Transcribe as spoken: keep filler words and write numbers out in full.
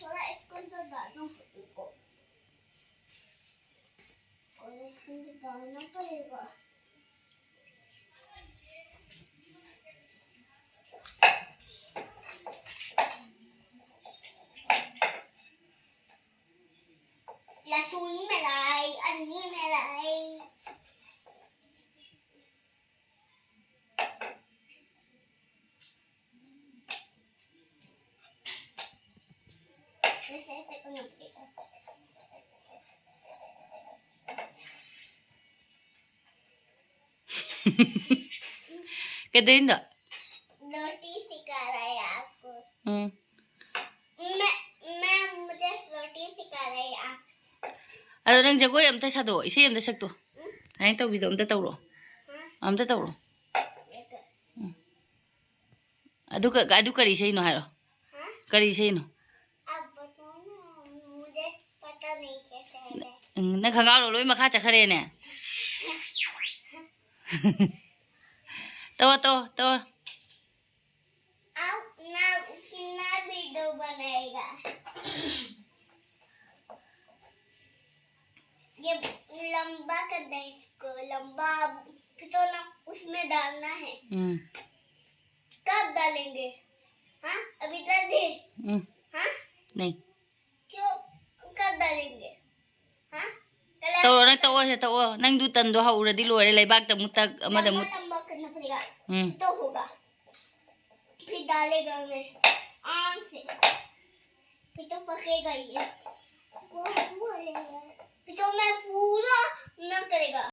थोड़ा इसको तो डालना पड़ेगा। और इसको तो डालना पड़ेगा। लहसुन मिलाई, अन्नी मिलाई। वैसे ऐसे को नहीं पड़ेगा। ꯀꯩꯗꯧꯔꯤꯅꯣ? रोटी सिखा रहा है आपको। ꯎꯝ꯫ मैं, मैं, मुझे रोटी सिखा रहे हैं आप। ꯑꯗꯣ ꯅꯪ ꯖꯒꯣꯏ ꯑꯝꯇ ꯁꯥꯗꯣꯛꯑꯣ, ꯏꯁꯩ ꯑꯝꯇ ꯁꯛꯇꯣ꯫ ꯎꯝ? ꯑꯗꯨꯃꯥꯏꯅ ꯇꯧꯕꯤꯗꯣ ꯑꯝꯇ ꯇꯧꯔꯣ꯫ ꯍꯥ? ꯑꯝꯇ ꯇꯧꯔꯣ꯫ ꯎꯝ꯫ ꯑꯗꯨ ꯀ-, ꯑꯗꯨ ꯀꯔꯤ ꯏꯁꯩꯅꯣ ꯍꯥꯏꯔꯣ? ꯍꯥ? ꯀꯔꯤ ꯏꯁꯩꯅꯣ? आप बताओ ना, मुझे पता नहीं कैसे है। ꯎꯝ, ꯅꯪ ꯈꯪꯒꯥꯎꯗꯣ ꯂꯣꯏ ꯃꯈꯥ ꯆꯠꯈ꯭ꯔꯦꯅꯦ꯫ ꯇꯧꯋꯣ, ꯇꯧꯋꯣ, ꯇꯧꯋꯣ꯫ आप ना कितना वीडियो बनाएगा? ये लंबा कर दे इसको, लंबा। फिर तो ना उसमें डालना है। ꯎꯝ꯫ कब डालेंगे? हाँ, अभी डाल दे। ꯎꯝ꯫ हाँ? नहीं। क्यों? कब डालेंगे? हाँ? कल ꯇꯧꯔꯣ, ꯅꯪ ꯇꯧꯑꯣ, ꯁꯦ ꯇꯧꯑꯣ꯫ ꯅꯪꯗꯨ ꯇꯟꯗꯣ ꯍꯧꯔꯗꯤ ꯂꯣꯏꯔꯦ, ꯂꯩꯕꯥꯛꯇ ꯑꯃꯨꯛ ꯇꯛ, ꯑꯃꯗ ꯑꯃꯨꯛ꯫ लंबा लंबा करना पड़ेगा। ꯎꯝ꯫ तो होगा। फिर डालेगा मैं आराम से। फिर तो पकेगा ये। फिर तो मैं पूरा ना करेगा।